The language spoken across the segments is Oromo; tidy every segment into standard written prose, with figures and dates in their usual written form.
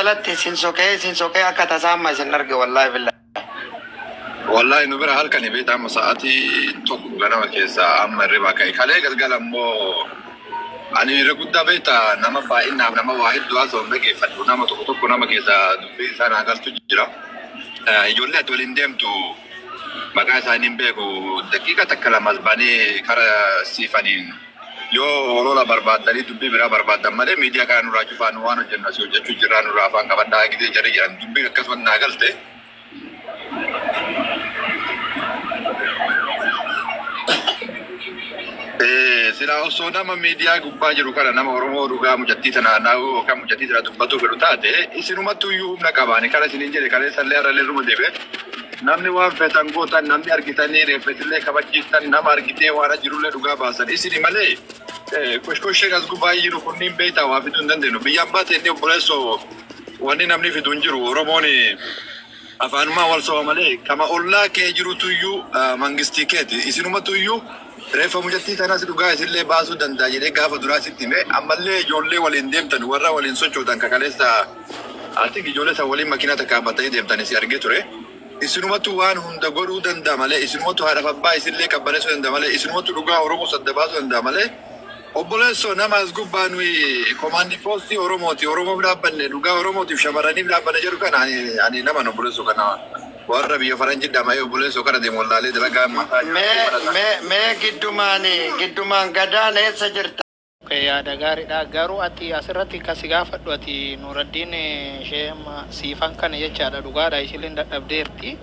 Jalatti isin soqee akka tasaa amma isin arge, wallaahi billahi. Wallahi nu bira halkani beektaa, amma sa'aatii 1 ganama keessa amma hirribaa ka'e. Kalee galgala immoo ani irra guddaa beektaa, nama baay'inaaf nama waa hedduu haasa'u hin dhaggeeffadhu. Nama tokko tokko nama keessa dubbii isaa naa galtu jira. Ijoollee ati waliin deemtu maqaa isaanii hin beeku. Daqiiqa takka lamas baanee kara siifaniin yoo olola barbaaddanii dubbii biraa barbaaddan malee, miidiyaa kana nurraa cufaa, nu waan hojjennu asii hojjechuu jirraa, nurraa afaan qabadhaa gidee jarri jedhan dubbiin akkasumas naa galte. Silaa osoo nama miidiyaa gubbaa jiru kana nama Oromoo dhugaa mucattii tana naa'uu yookaan mucattii tana dubbatuu fedhu taate, isinumattu iyyuu humna qabaani kana isiniin jedhe. Kaleessallee har'allee irruma deebi'e. Namni waan feetan gootan, namni argitanii reeffetillee kabachiistan, nama argitee waan jirullee dhugaa baasan isini malee, koshkosheen as gubbaa jiru kunniin beektaa waa fiduu hin dandeenyu. Biyya abbaa ta'e obboleessoo, wanni namni fidu hin jiru. Oromoon afaanumaa wal soba malee, kama ollaa kee jirutu iyyuu mangistii keeti. Isinumattu iyyuu reeffa mucattii tanas dhugaa isillee baasuu danda'a jedhee gaafa duraa sitti hime. Ammallee ijoollee waliin deemtan, warra waliin sochootan, kakaleessa ati ijoollee san waliin makiinaa takka dhaabbatanii deemtan si argee ture. Isinumatu waan hunda godhuu danda'a malee, isinumatu haadhaaf abbaa isillee qabbaneessuu danda'a malee, isinumatu dhugaa Oromoo sadda baasuu danda'a malee, obboleessoo, nama as gubbaa nuyi command post Oromooti, Oromoof dhaabbanne, dhugaa Oromootiif shamarraniif dhaabbanne jedhu kana ani nama obboleessoo kana warra biyya faranjii dhama'ee obboleessoo kana deemu wallaalee dalagaa mataa. Mee mee mee giddumaan gadaan eessa jirta? Okay, yaada gaariidha. Garuu ati asirratti kasi gaafadhu, ati Nuraddiin ishee amma siifan kana jechaadha, dhugaadha, isheen dadhabdeerti.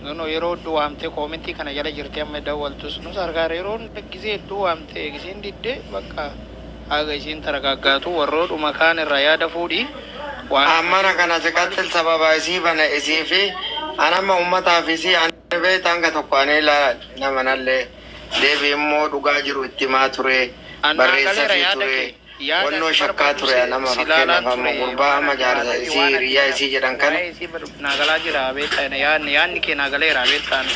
Garuu yeroo hedduu waamtee comment kana jala jirti, amma dawwaltus nus argaara. Yeroo gisee hedduu waamtee giseen diddee, bakka haga isiin taragaaggaatu warroodhuma kaan irraa yaada fuudhi. Waan Ammana kana siqattil sababa isii bana isii fi anamma ummataaf isii ani beekta hanga tokko ani nama nallee deebi immoo dhugaa jiru itti himaa ture, Annaa barreessa galeera fi yaada ture, kee. Yaada wannoo ati shakkaa barbaadu ture. Nama si fakkeenyaaf ilaalaan amma ture gurbaa waan amma ati jaarsa haasa'e isii waan ati hiriyaa isii jedhan kana. Waa'ee isii naagalaa jira beektaa, yaadni kee naagaleera beektaan.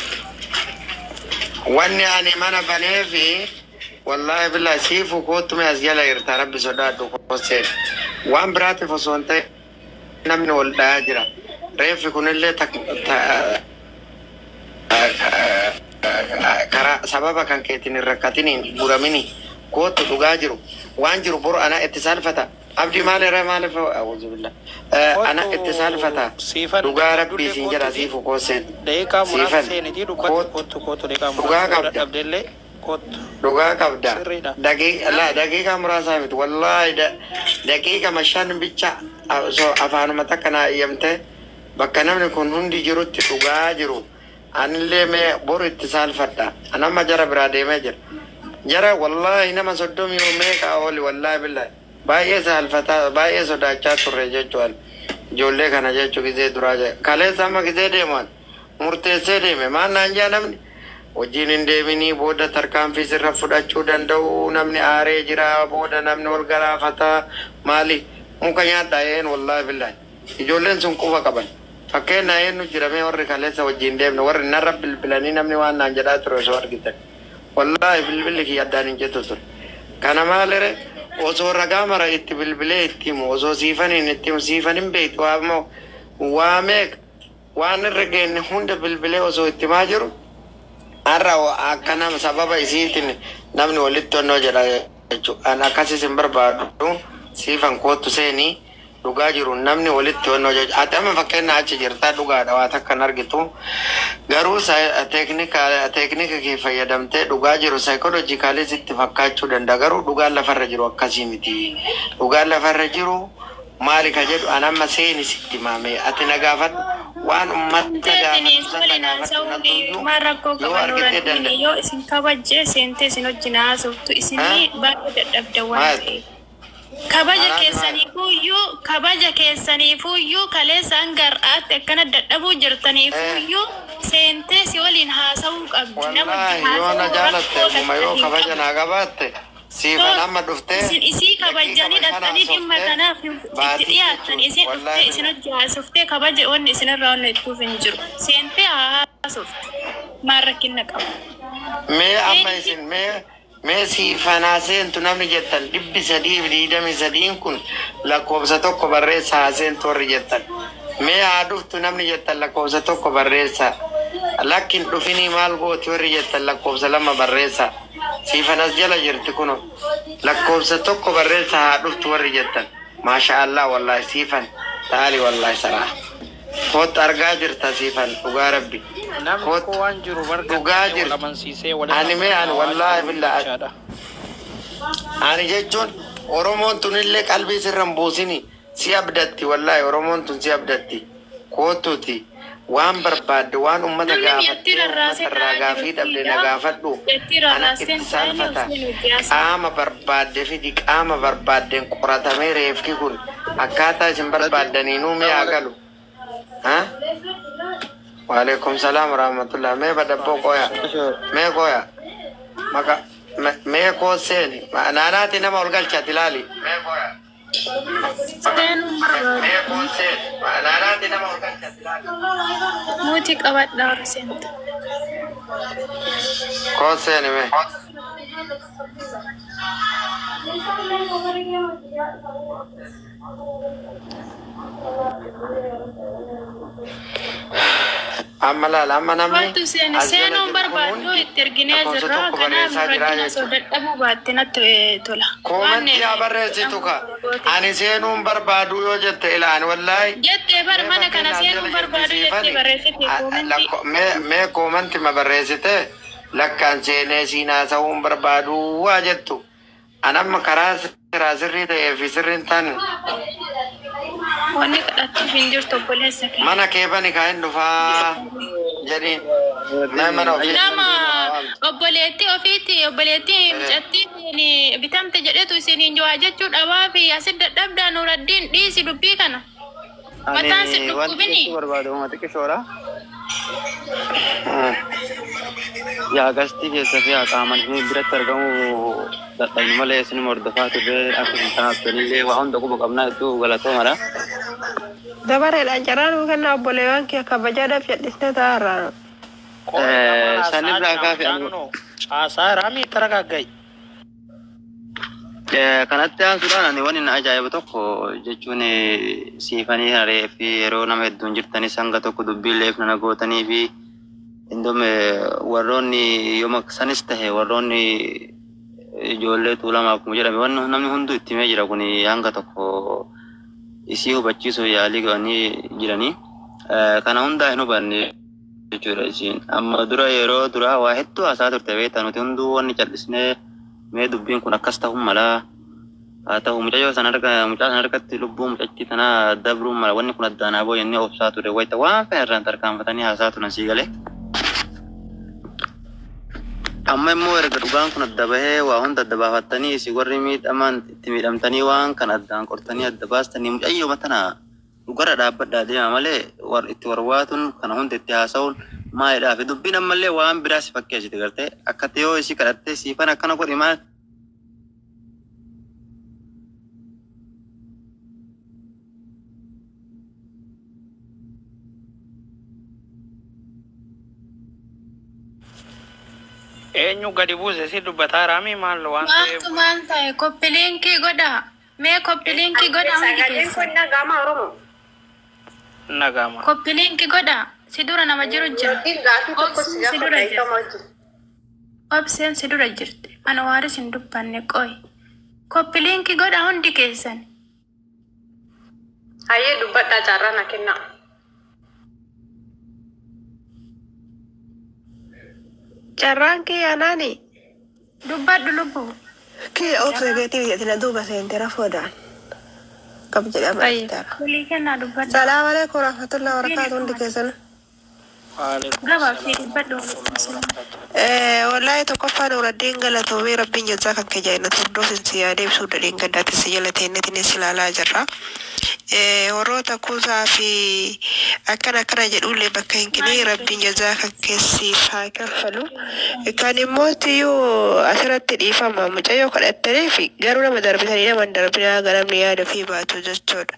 Wanni ani mana baneefi, wallaahi billahi, siifu koottume as jala jirta, rabbi sodaadhu kooseen waan biraatiif osoo hin ta'in namni wal dhayaa jira. Reeffi kunillee karaa sababa kan keetiin hin rakkatiniin guramini kootu dhugaa jiru waan jiru boru ana itti saalfata. Abdii maalirra maaliif auzubillah ana itti saalfata. Siifan Dhugaa rabbii dudde siin jedha. kootuti Siifu kooseen daqiiqaa muraasa siifan seenitii dubbadhu. Kootu. Kootu, kootu, daqiiqaa Dhugaa muraasa yoo qabda. dadhabdellee kootu. Dhugaa qabda. Sirriidha. La daqiiqaa muraasaa miti, wallaahi, daqiiqa 5 bicha osoo afaanuma takka naa iyyamte, bakka namni kun hundi jirutti dhugaa jiru anillee mee boru itti saalfadha. Anamma jara biraa deemee jira. Jara wallaahi nama 30 meeqaa oli, wallaahi billahi, baay'ee saalfataa, baay'ee sodaachaa turre jechuun ijoollee kana jechuu gizee duraa jedhe. Kaleessa amma gizee deeman murteessee deeme, maal naan jaa, namni wajjin hin deeminii booda tarkaanfii sirra fudhachuu danda'u, namni aaree jira, booda namni wal garaafataa, maali muka nyaadhaa een. Wallaahi billahi, ijoolleen sun quba qaban. Fakkeenyaa eenyu jiramee, warri kaleessa wajjin deemne, warri narra bilbilanii namni waan naan jedhaa ture osoo argitan, wallaahi bilbilli kiyya addaan hin jettu ture. Kana maalire, osoo ragaa mara itti bilbilee itti himu, osoo siifaniin itti himu, siifanin beektu waa waa meeqa waan irra geenne hunda bilbilee osoo itti himaa jiru, har'a akka nama sababa isiitiin namni walitti onnoo jedha jechuudha. An akkasis hin barbaadu. Siifan kootu seenii dhugaa jiru namni walitti onnoo jechuudha. Ati amma fakkeenya achi jirtaa, dhugaadha, waa takka hin argitu. Garuu teeknika kee fayyadamtee dhugaa jiru psychologically sitti fakkaachuu danda'a. Garuu dhugaan lafarra jiru akkasii miti. Dhugaan lafarra jiru maali ka jedhu an amma seeni sitti himame. Ati na gaafadhu, waan ummata Seentee gaafatu san na waliin gaafadhu haasa'uun nattuyyuu maal rakkoo yoo qaba? argitee Nuraddiin danda'a. yoo isin kabajjee seentee isin wajjin haasoftu isinii baay'ee dadhabda waan Maal? ta'eef. Kabaja Anaaf maal? keessaniifuyyuu, kabaja keessaniifuyyuu, kaleessa hanga har'aatti akkana dadhabuu jirtaniifuyyuu seentee si waliin haasa'uu qabdi. Nama wajjin Wallaahi yoo na haasa'uu jaalatte rakkoo dhuguma takka yoo hin kabaja qabu. naa qabaatte, siifan amma dhuftee Isin isii kabajjanii daqiiqama 5 dhaqxanii dhimma haasoftee kanaaf itti baatii dhiyaattan jechuudha. isin dhuftee Wallaahi isin billahi. hojii haasoftee kabaja wanni isinirraa wanni ittuuf hin jiru. Seentee haa haasoftu. Maal rakkina qaba? Mee amma isin mee Mee siifanaa seentu namni jettan 323 kun lakkoofsa 1 barreessaa haa seentu warri jettan. Mee haa dhuftu namni jettan lakkoofsa 1 barreessaa. Lakkin dhufinii maal gooti warri jettan lakkoofsa 2 barreessaa. Siifanas jala jirti kuno. Lakkoofsa 1 barreessaa haa dhuftu warri jettan. Maasha Allah wallahi siifan. Taali wallahi saraa. Koot argaa jirta siifan dhugaa rabbi. Namni Koot koo waan jiru dhugaa bargatee wal jirti. amansiisee walitti Ani mee ani amansiisaa waan wallaahi jiru billaa jechaadha. ani jechuun Oromoon tunillee qalbii sirra hin buusini si abdatti wallaahi Oromoon tun si abdatti kootuuti waan barbaadde waan ummata Namni biyyattii gaafattee rarraasee ummata irraa taa'aa gaafii dhabde na jirtidha. gaafadhu Biyyattii ana rarraaseen itti taa'anii saalfata osoo nuti haasa'u. qaama barbaadde fidi qaama barbaaddeen qoratamee reefki kun akkaataa isin barbaaddaniinuu mee haa galu. Ha? Waalaikum salaam warahmatullah. Mee badabboo qoya. Mee qoya. Maka mee koo seeni. Naanaati nama ol galchaati ilaali. Mee qoya. Seenuun barbaadu. Mee koo seeni. Naanaati nama ol galchaati ilaali. Muutii qabadhaa warra seenta. Koo seeni mee. Amma laala amma namni Wantu seeni as jala seenuun jiru kun barbaadu hundi itti erginee lakkoofsa jirra. 1 Kanaaf barreessaa jiraa rakkina osoo jechuudha. dadhabuu baatte natti tola. Waan Koomantii haa barreessitu ka. Ani seenuun barbaadu yoo jette ilaani wallaahi. jettee bar Mee mana kana fakkeenyaaf jala seenuun jirti barbaadu jettee siifani. barreessite koomantii. Mee koomanti ma barreessite lakkaan seenee siin haasa'uun barbaadu waa jettu. An amma karaa siraa sirrii ta'ee fi sirrii hin taane Wanni kadhattuuf hin jirtu obboleessa kee. mana kee bani kaa hin dhufaa jedhiin. Mee mana ofii Nama obboleettii ofiitti obboleettii mucattii bitamte jedhetu isiniin jawaa jechuu dhabaa fi asit dadhabdaa Nuraddiin dhiisi dubbii kana. Mataan si Ani wanti dhukkubini. jechuu barbaadu uummata xiqqishoodha. Yaa gastii keessa fi haa qaaman fi biratti argamu dadhabnu malee isin hordofaa turre akka isin tanaaftanillee waa hunda quba qabnaa hedduu galatoomadha. Dabareedhaan carraa nuu kennaa obboleewwan kee kabajaadhaaf jedhisne taa'arraa. Qo'i nama haasaa Sanirraa jira kaafi mucaan ani kunoo haasaa raamii taragaagga'i. Kanatti aansuudhaan ani wanni na ajaa'ibu tokko jechuun siifanii haree fi yeroo nama hedduun jirtanis hanga tokko dubbiillee nana gootanii fi indoom warroonni yooma sanis tahe warroonni ijoollee tuulamaa akkuma jedhame wanni namni hunduu itti himee jira kun hanga tokko isii hubachiisuuf yaalii godhanii jiranii. Kana hundaa hin hubanne jechuudha isiin. Amma dura yeroo duraa waa hedduu haasaa turte beektaa nuti hunduu wanni callisnee mee dubbiin kun akkas ta'uu malaa haa ta'u mucayyoo san harka mucaa san harkatti lubbuun mucattii tanaa dabruun mala wanni kun addaan haa ba'u jennee obsaa ture wayita waan fedhan irraan tarkaanfatanii haasaa turan sii galee. Amma immoo erga dhugaan kun adda bahee waa hunda adda baafattanii isin warri miidhaman itti miidhamtanii waan kana addaan qortanii adda baastanii mucayyoo tana dhugarra dhaabbadhaa deema malee war itti warwaatuun kana hunda itti haasa'uun maalidhaa fi dubbiin ammallee waan biraa si fakkeessite gartee akkatti yoo isii kadhattee siifan akkana godhi maal Eenyu gadi buuse si dubbataa raamii maal waan ta'eef Maaltu maal ta'e koppiliinkii godhaa. Mee koppiliinkii godhaa hundi Sagaleen keessan. kun nagama Oromoo. nagama. Koppiliinkii godhaa. Si dura nama jiru jira. Yookiin gaafii tokko si Obseen si dura gaafadha jirti. isa wajjin. Obseen si dura jirti. Ana waaris hin dubbanne qoy. Koppiliinkii godhaa hundi keessan. Hayyee dubbadhaa carraa na kennaa. Carraan kee anaani Dubbadhu lubbuu. kee obsa keetii biyyatina duuba seente rafoodhaan qab jedhama Tayyib. iftara. Walii kennaa dubbadhu. Salaam alaikum warahmatullahi wabarakatuh hundi keessan. Waalaikum Gabaabsii salaam dubbadhu. warahmatullahi wabarakatuh. Wallahi tokkoffaan Nuraddiin galatoomee rabbiin jazaa kan kee jaalatu hordofin si yaadee ibsuu dadheen gaddaatti si jala teennetiin si ilaalaa jirra. Warroota kuusaa fi akkana akkana jedhullee bakka hin kennin rabbiin jazaa kan keessiif haa kaffalu. Kan immoo tiyyuu asirratti dhiifama mucayyoo kadhattanii fi garuu nama darbitanii nama hin darbinaa ganamni yaada fi baatu jechuudha.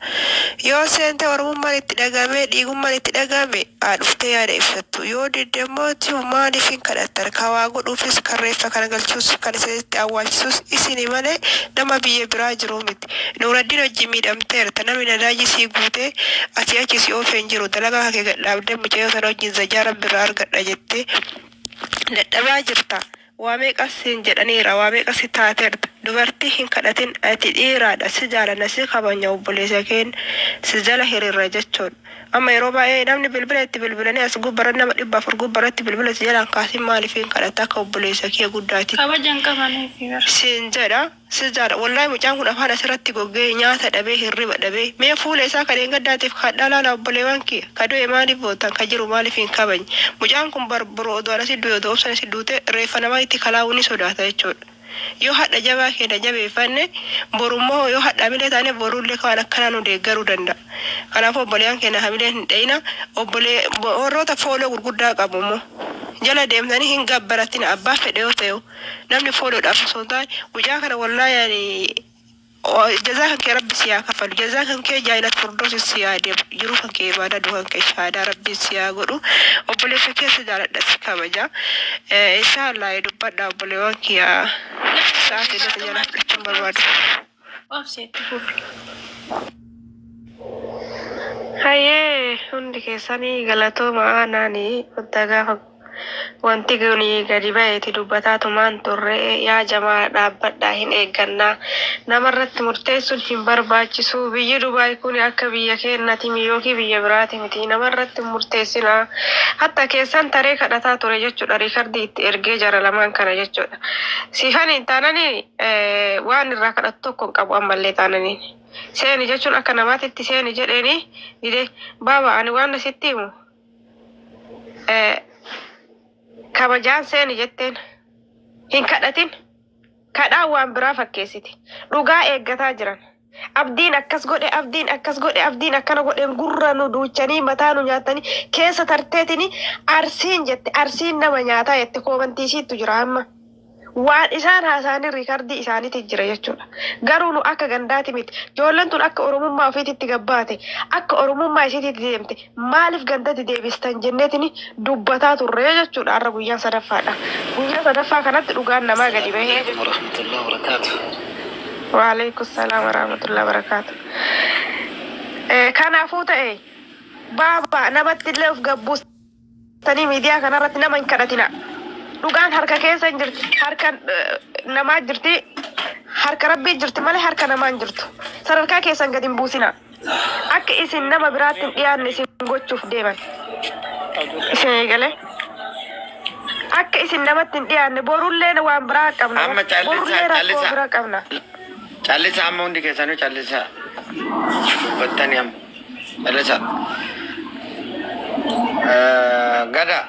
Yoo seente oromummaan itti dhagame dhiigummaan itti dhagame haa dhuftee yaada ibsattu. Yoo didde immoo tiyyuu maaliif hin kadhattan kawaa godhuufis kan reeffa kana galchuus kan isinitti awwaalchisus isini malee nama biyya biraa jiru miti. Nuuraddiin hojii miidhamteerta namni nadaajii sii guutee asii achi si oofee hin jiru dalagaa kee gadhaabdee mucayyoo sana wajjin zajaa rabbi irraa argadha jettee dadhabaa jirta. Waa meeqas siin jedhaniira waa meeqas si taateerta. Dubartii hin kadhatin ati dhiiraadha si jaalanna si kabanya obboleessa keen si jala hiriirra jechuudha. Amma yeroo baay'ee namni bilbila itti bilbilanii as gubbarra nama 400 gubbarratti bilbila si jalaan kaasin maaliif hin kadhatta akka obboleessa kee guddaati. Kabajan qabaniif bara. Siin jedha si jaala wallahi mucaan kun afaan asirratti goggee nyaata dhabee hirriba dhabee mee fuula isaa kan hin gaddaatiif kadhaa laala obboleewwan kiyya ka du'e maaliif bootan ka jiru maaliif hin kabajne mucaan kun boroo odoo anasi du'e odoo obsan asi duute reeffa namaa itti kalaa'uu ni sodaata jechuudha. Yoo hadha jabaa keenya jabeeffanne borummoo yoo hadha hamilee taane borullee waan akkanaa nu deeggaruu danda'a. Kanaafuu obboleeyyan keenya hamilee hin dhayina obbolee warroota fooloo gurguddaa qabu immoo jala deemtanii hin gabbaratin abbaa fedhe yoo ta'e namni fooloodhaaf osoo hin taane mucaa kana wallaahi ani jazaa kan kee rabbi si haa kafalu jazaa kan kee jaayinat furdoosi si haa deemu jiruu kan kee ibaadaa du'a kan kee shahaadaa rabbi si haa godhu obboleessa keessa jaaladha si kabaja inshaallah dubbadha obboleewwan kiyya sa'aatii data jalaa fudhachuun barbaadu. Obseetti fufi. Hayyee hundi keessanii galatooma naani wanta gaafa wanti kuni gadi ba'eeti dubbataa tumaan turre yaa jamaa dhaabbadhaa hin eeggannaa namarratti murteessuun hin barbaachisu biyyi Dubaay kun akka biyya keenyati yookiin biyya biraati miti namarratti murteessinaa hatta keessan taree kadhataa ture jechuudha riikardii itti ergee jara lamaan kana jechuudha siifan hin taananii waan irraa kadhatu tokko hin qabu ammallee taananii. Seeni jechuun akka namaatitti seeni jedheeni dide baaba ani waan sitti himu kabajaan seeni jetteen hin kadhatin kadhaan waan biraa fakkeessiti dhugaa eeggataa jiran abdiin akkas godhe abdiin akkas godhe abdiin akkana godheen gurra nu duuchanii mataa nu nyaatanii keessa tarteetini arsiin jette arsiin nama nyaataa jette koomantiisiittu jira amma. Waan isaan haasa'anii riikardii isaaniitti jira jechuudha. Garuu nu akka gandaati miti. Ijoolleen tun akka oromummaa ofiititti gabbaate akka oromummaa isiititti deemte maaliif gandatti deebistan jenneetini dubbataa turre jechuudha har'a guyyaan sadaffaadha. Guyyaa sadaffaa kanatti dhugaan namaa gadi bahee عليكم ورحمة الله وبركاته. Waalaikum salaam warahmatullahi wabarakatuh. Kanaafuu ta'e baaba namatti illee of gabbuustanii miidiyaa kanarratti nama hin kadhatina. Dhugaan harka keessa hin jirti harka namaa jirti harka rabbii jirti malee harka namaa hin jirtu. Sadarkaa keessan gadi hin buusina. Akka isin nama biraatti hin dhiyaanne isin gochuuf deeman. Isin eegale. Akka isin namatti hin dhiyaanne borullee waan biraa qabna. Amma callisa Borullee rakkoo callisa biraa qabna. callisa amma hundi keessanuu callisa dubbattanii amma callisa. Gada